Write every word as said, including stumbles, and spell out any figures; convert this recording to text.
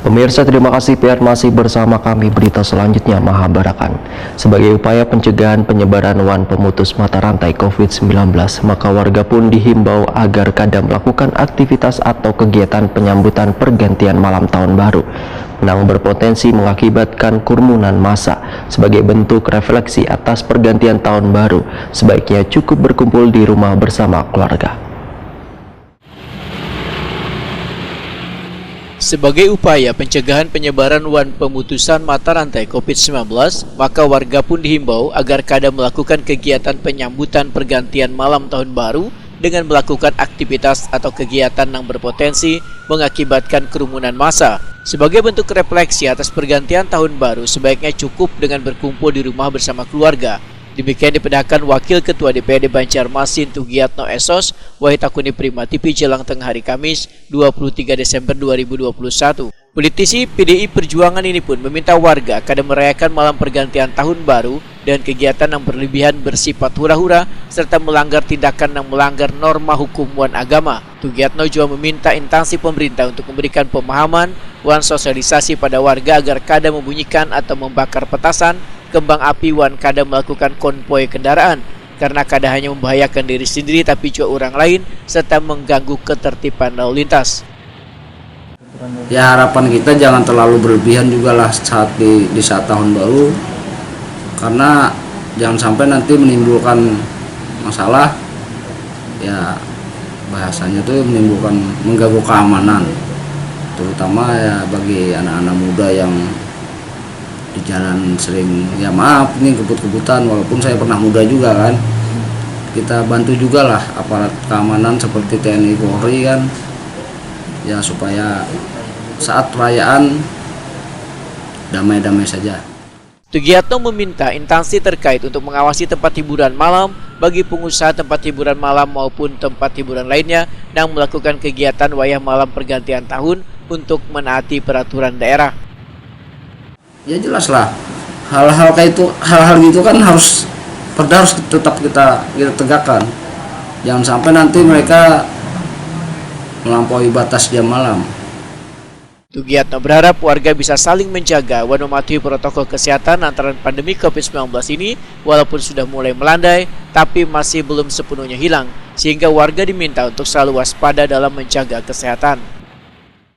Pemirsa, terima kasih pian masih bersama kami. Berita selanjutnya, Mahabarakan. Sebagai upaya pencegahan penyebaran wan pemutus mata rantai covid sembilan belas, maka warga pun dihimbau agar kada melakukan aktivitas atau kegiatan penyambutan pergantian malam tahun baru nang berpotensi mengakibatkan kerumunan massa. Sebagai bentuk refleksi atas pergantian tahun baru, sebaiknya cukup berkumpul di rumah bersama keluarga. Sebagai upaya pencegahan penyebaran wan pemutusan mata rantai covid sembilan belas, maka warga pun dihimbau agar kada melakukan kegiatan penyambutan pergantian malam tahun baru dengan melakukan aktivitas atau kegiatan yang berpotensi mengakibatkan kerumunan massa. Sebagai bentuk refleksi atas pergantian tahun baru, sebaiknya cukup dengan berkumpul di rumah bersama keluarga. Demikian dipedahkan Wakil Ketua D P R D Banjarmasin Tugiatno Esos, wahid takuni Prima T V Jelang Tengah Hari Kamis, dua puluh tiga Desember dua ribu dua puluh satu. Politisi P D I Perjuangan ini pun meminta warga kada merayakan malam pergantian tahun baru dengan kegiatan yang berlebihan bersifat hura-hura serta melanggar tindakan yang melanggar norma hukum wan agama. Tugiatno jua meminta instansi pemerintah untuk memberikan pemahaman wan sosialisasi pada warga agar kada membunyikan atau membakar petasan, kembang api wan kada melakukan konvoi kendaraan karena kada hanya membahayakan diri sendiri tapi jua urang lain serta mengganggu ketertiban lalu lintas. Ya, harapan kita jangan terlalu berlebihan juga lah saat di, di saat tahun baru, karena jangan sampai nanti menimbulkan masalah. Ya, bahasanya tuh menimbulkan, mengganggu keamanan, terutama ya bagi anak-anak muda yang di jalan sering, ya maaf, ini kebut-kebutan, walaupun saya pernah muda juga kan. Kita bantu juga lah aparat keamanan seperti T N I, Polri kan, ya supaya saat perayaan damai-damai saja. Tugiatno meminta instansi terkait untuk mengawasi tempat hiburan malam bagi pengusaha tempat hiburan malam maupun tempat hiburan lainnya yang melakukan kegiatan wayah malam pergantian tahun untuk menaati peraturan daerah. Ya jelas lah, hal-hal kayak itu, hal-hal gitu kan harus, perda harus tetap kita kita tegakkan. Jangan sampai nanti mereka melampaui batas jam malam. Tugiatno berharap warga bisa saling menjaga wan mematuhi protokol kesehatan lantaran pandemi covid sembilan belas ini walaupun sudah mulai melandai tapi masih belum sepenuhnya hilang, sehingga warga diminta untuk selalu waspada dalam menjaga kesehatan.